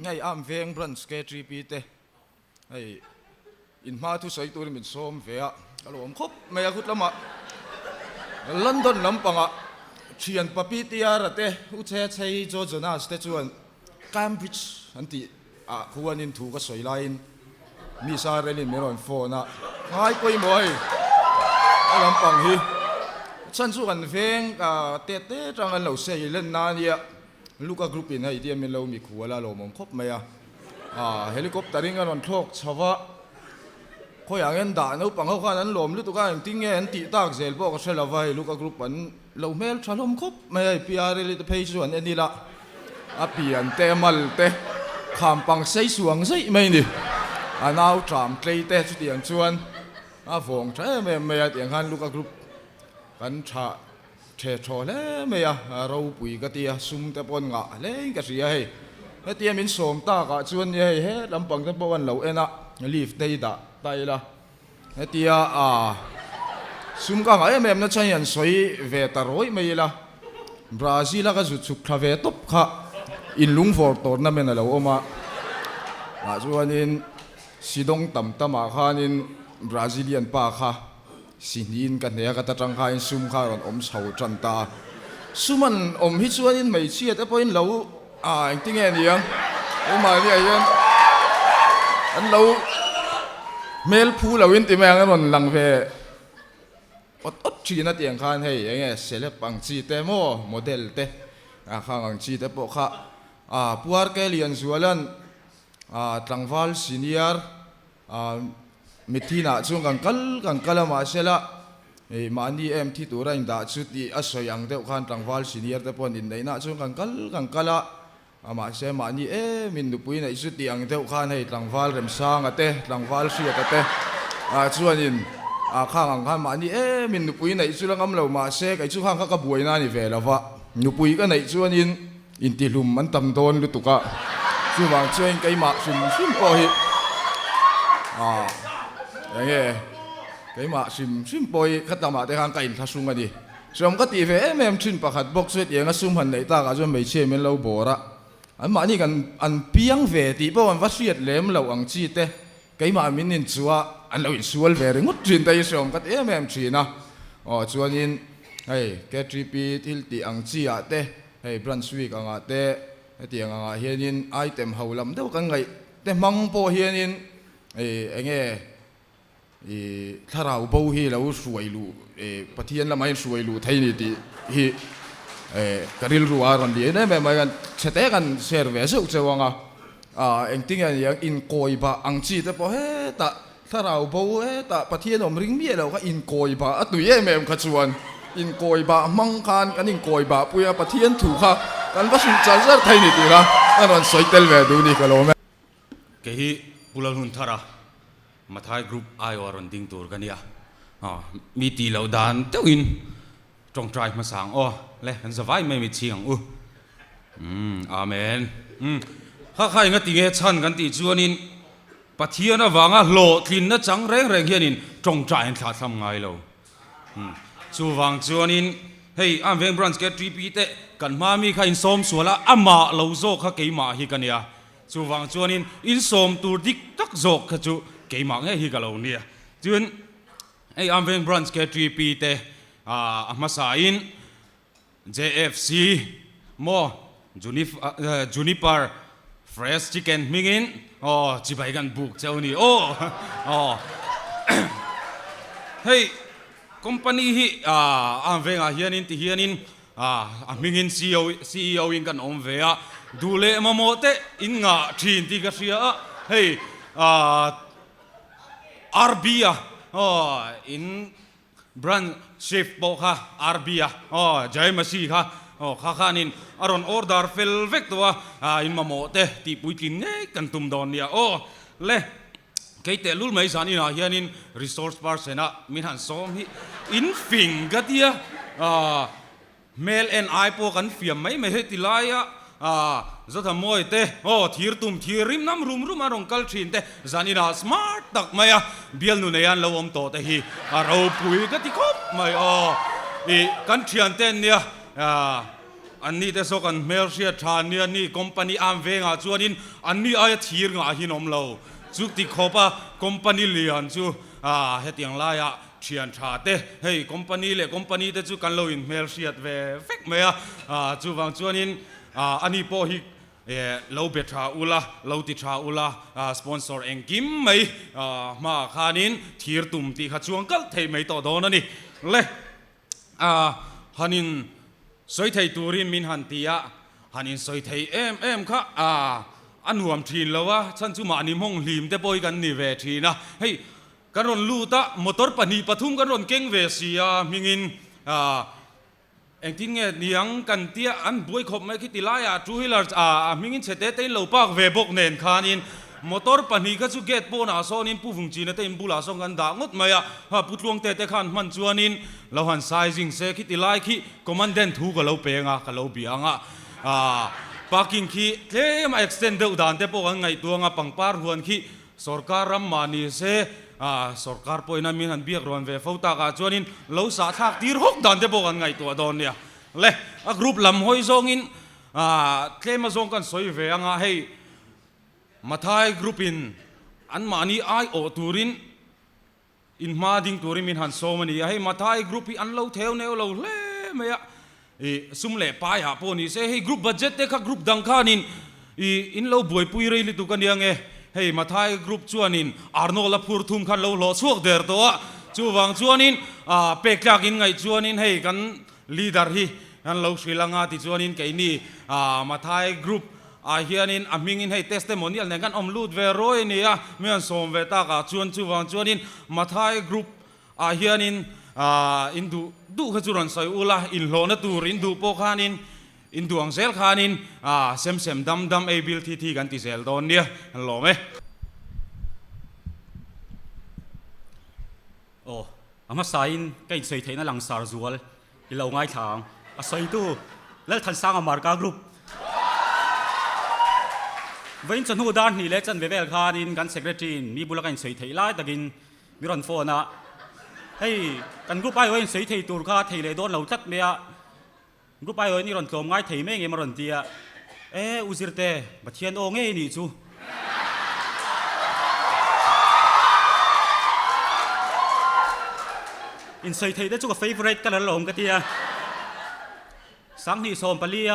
Hei Arm Veng Branch KTP te hei in hma thusawi turin min sawm ve a, ka lo awm khawp mai a khut lamah London lampangah thian pa PTR-a te U Che Chei Joe Jonas te chuan Cambridge an tih ah khuanin thu ka sawi laiin Miss Arelin min rawn phone a, ngai pawimawh hei a lampang hi chhan chu kan veng te te tang an lo sei len na ania Luka group in hei tia min lo mikhual a lawmawm khawp mai a, helicopter in a rawn thlawk chho va, khawiah nge an dah naupang ho khan an lawm lutuk a, engtin nge an tih tak zel pawh ka hre lo va, hei Luka group an lo hmel tha hlawm khawp mai a, hei PRL te phei chu an en ila a pian te a mal te kham pang sei suang zeih mai a ni, a nau tram tlei te chutiang chuan a vawng tha em em mai a, tiang khan Luka group kan tha. Ṭhe thaw hle mai a, ropui ka ti a, sum te pawh an ngah hlein ka hria hei. Hetia min sawm takah chuan nia hei he lampang te pawh an lo en a, lift te hi dah ta ila. Hetia aa sum ka ngah em em na chuan an sawi ve ta rawih mai ila, Brazil a ka zu chhuk thla ve tawp kha inlungvawr tournament a lo awm a, tah chuanin Sidawng tam tamah khanin Brazilian pa kha Sihniin ka hne a ka ta tang khain sum kha a rawn awm chho tan ta a. Sum an awm hi chuanin hmeichhia te pawhin lo ah engtinge a ni ang keimahni ah hian an lo hmel phu loin ti mai ang an rawn lang ve awt awt thin a tiang khan hei enge celeb ang chi te maw model te ah khang ang chi te pawh kha ah Puar ke Lianzuala'n ah tlangval senior A mithinah chuan kan kal kan kal a mahsela ih mahni em thi tura indah chu tih a sawi ang deuh khan tlangval senior te pawh an inneihnaah chuan kan kal kan kal a, a mahse mahni em in nupui neih chu tih ang deuh khan hei tlangval Remsanga te tlangval Hriata te ah chuanin ah khang ang khan mahni em in nupui neih chu la ngam lo mahse kei chu khang kha ka buaina a ni ve lo va, nupui ka neih chuanin Intihlum an tam dawn lutuk a, chuvang chuan keimah hrim hrim pawh hi ah eng nge keimah hrim hrim pawh hi khatamah te khan ka inthlahrung a ni. Hriam ka tih ve em em thin pakhat bawk chu hetianga sum han neih takah chuan hmeichhia min lo bawr a, anmahni kan an piang ve tih pawh an va hriat lem loh ang chi te keimah min inchua an lo insual ve ringawt thin te hi hriam ka ti em em thin a. Aw chuanin hei KTP thil tih ang chi ah te Hei Branch Week angah te hetiang angah hianin item ho lam deuh kan ngaih te hmang pawh hianin ih enge ih thlarau bo hi lo hruai luh ih Pathian lamah hian hruai luh thei ni tih hi eh ka rilru a rawn lian em em a hian chhe te kan share ve zeuh cheu ang a, ah engtinge ni ang inkawi bah ang chi te pawh hetah Thlarau bo hetah Pathian awm ring miah lo kha inkawi bah a tui em em kha chuan inkawi bah hmang khan kan inkawi bah pui a, Pathian thu kha kan va hrilh char char thei ni tih kha kan rawn sawi tel ve duh ni ka lawm e. Kei hi Pu Lalhunthara Mathai Group aiawh a rawn ding tur ka nia, mi tih loh dan deuhin tawngtai hmasa ang aw le kan za vai mai mi chhing ang u. Umm Amen. Umm kha kha enga tinge chhan kan tih chuanin Pathian avanga hlawhtlinna chang reng reng hianin tawngtai an thlahthlam ngai lo. Chuvang chuanin hei Amveng Branch KTP te kan hma mi kha insawm sual a, amah lo zawk kha keimah hi ka nia. Chuvang chuanin insawm tur dik tak zawk kha chu keimah ngei hi ka lo nia. Chuan hei Amveng Branch KTP te a hmasain JFC maw Juniper Fresh Chicken hmingin aw chibai kan buk cheu ni aw aw hei company hi a vengah hianin ti hianin a hmingin CEO in kan awm ve a duh leh mamawh te in ngah thin tih ka hria a hei RB a aw in Branch chief pawh kha RB a aw Jai Masih kha aw kha khanin a rawn order fel vek tawh a, a in mamawh te tih puitlin ngei kan tum dawn nia aw le kei tehlul mai zan inah hianin resource person a min han sawm hi in fing ka tia aah Hmel en ai pawh kan fiam mai mai hei ti laia Zothammawi te aw thir tum thir rim nam rum rum a rawn kal thin te zan inah smart tak mai a bialnu nei an lo awm tawh te hi a ropui ka ti khawp mai aw ih kan thian te an nia. Anni te saw kan hmelhriat tha an nia ni company am vengah chuanin anni aia thir ngah hin awm lo. Chu ti khawp a company lian chu ah hetiang laiah thian tha te hei company leh company te chu kan lo in hmelhriat ve vek mai a ah chuvang chuanin ah ani pawh hi eh lo be tha ula lo ti tha ula ah sponsor engkim mai ah hmaah khanin thir tum tih kha chuang kalh theih mai tawh dawn a ni le. A han in sawi thei turin min han ti a, han in sawi thei em em kha a a nuam thin lo a, chhan chu mahni hmawng hlim te pawh hi kan ni ve thin a, hei kan rawn lut a, motor pahnih pathum kan rawn keng ve si a hmingin a engtin nge niang kan tia an buai khawp mai khi ti laiah two wheeler a a hmingin chhe te te in lo park ve bawk nen khanin Motor pahnih kha chu gate pawnah sawnin Pu Vungchina te in bulah sawn kan dah ngawt mai a, ha Pu Tluangte te khan hman chuanin lo han sizing se khiti lai khi commandant thu ka lo peng a, ka lo bia ang a, ah parking khi tlem a extend deuh dan te pawh kan ngaihtuang a, pangpar huan khi sorkar ram mah ni se ah sorkar pawhin a min han biak rawn ve fo takah chuanin lo sahthlak tir hawk dan te pawh kan ngaihtuah dawn nia. Le a group lam hawi zawngin ah tlem a zawng kan sawi ve ang a, hei Mathai group in anmahni aiawh turin in hma ding turin min han sawm a ni a, hei Mathai group hi an lo theu neu lo hle mai a, ih sum leh pai ah pawh ni se hei group budget te kha group dang khanin ih in lo buaipui rei lutuk a nia nge, hei Mathai group chuanin Arnold a phur thum khan lo hlawh chhuak der tawh a, chuvang chuanin ah pek tlak in ngaih chuanin hei kan leader hi kan lo hrilh anga tichuanin keini ah Mathai group Ah hianin a hmingin hei testimonial nen khan awm lut ve ruai a ni a, mi han sawm ve tak ah chuan chuvang chuanin Mathai group ah hianin ah in duh duh kha chu rawn sawi ula, inhlawhna tur in duh pawh khanin in duh ang zel khanin ah sem sem dam dam ei bil thi thi kan ti zel dawn nia, an lawm e. Aw, a hmasain ka insawi theihna langsar zual I lo ngaithla ang. A sawitu Lalthansanga Marka Group. Vawiin chawhnu dar hnih leh chanve vel khanin kan Secretary in mi bula ka insawi theih lai takin mi rawn phone a, hei kan group aiawh a insawi thei tur kha thei leh dawn lo tlat mai a, group aiawh in i rawn tlawm ngai thei mai ngem a rawn ti a, e u Zirte, Pathian aw ngei nih chu. Insawi theih te chu ka favourite colour alawm ka tia. Sanghnih 14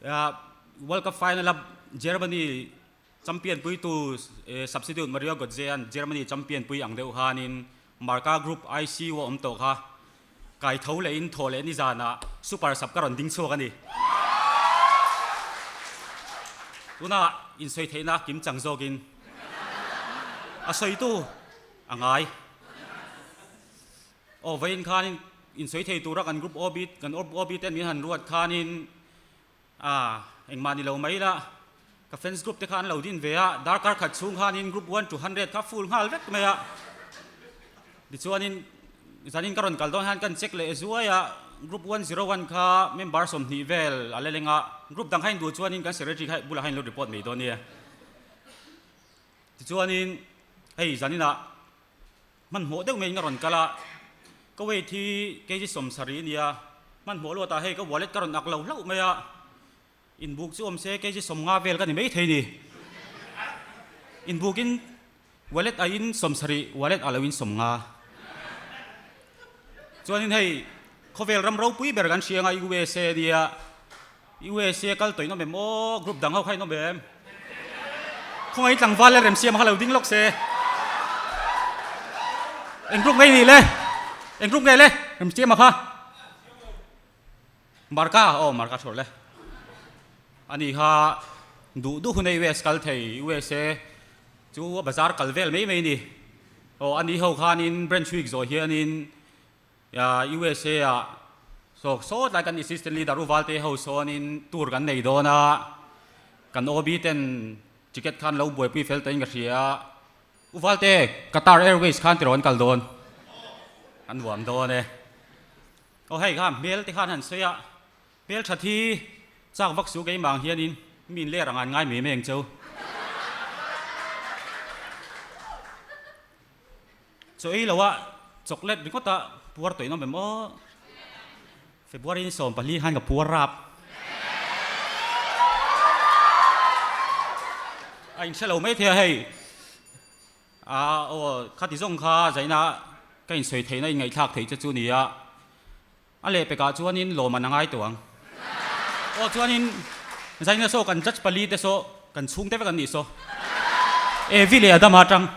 a World Cup final a Germany champion pui tu substitute Mario Götze an Germany champion pui ang deuh khanin Marca Group ICU a awm tawh kha Kai tho leh in thaw leh nizanah super sub ka rawn ding chhuak a ni. Tunah insawi theihna kim chang zawkin a sawitu a ngai. Aw vawiin khanin insawi thei tura kan group OB kan OB ten min han ruat khanin ah engmah ni lo mai la ka fans group te kha an lo din ve a, darkar khat chhung khanin group 1 to 100 kha full nghal vek mai a, tichuanin zanin ka rawn kal dawn hian kan check leh zuai a, group 101 kha member 20 vel a la leng a, group dang kha induh chuanin kan secretary kha bulah khan in lo report mai dawn nia. Tichuanin hei zaninah Hmanhmawh deuh maiin ka rawn kal a, ka weight hi kg 70 a nia, hmanhmawh luatah hei ka wallet ka rawn ak lo hlauh mai a, inbuk chu awm se kg 50 vel ka ni maithei ni. Inbukin wallet aiin 70, wallet a loin 50. Chuanin hei khawvel ram ropui ber kan hria anga USA a nia, USA kal tawh in awm em aw, group dang ho kha in awm em? Khawngaih tlangval leh remsiam kha lo ding lawk se. Eng group ngei ni le? Eng group ngei le? Remsiam kha. Marka, aw Marka thawr le. Ani kha duh duh hun e US kal thei, USA chu a bazar kal vel mai mai ni. Aw ani ho khanin branch week zawh hianin USA ah sawk sawt lai kan assistant leader U Valte ho sawnin tour kan nei dawn a, kan OB ten ticket khan lo buaipui fel tawhin ka hria a, U Valte Qatar Airways khan tiraw an kal dawn? An nuam dawn e. Aw hei kha hmel te khan han sawi a, hmel that hi chak vak su keimah ang hianin mi in ler ang an ngai mai mai ang cheu. Chaw ei lo a chocolate ringawt a puar tawh in awm em aw? February ni 14 khan ka puar rap. A inhre lo mai thei a hei. A aw khati zawng kha zaina ka insawi theihna inngaihthlak theih che chu ni a. A lehpekah chuanin lawm an a ngai tawh ang. Aw chuanin zaina saw kan judge pali te saw kan chhungte vek an nih saw. Evi leh Adama atang.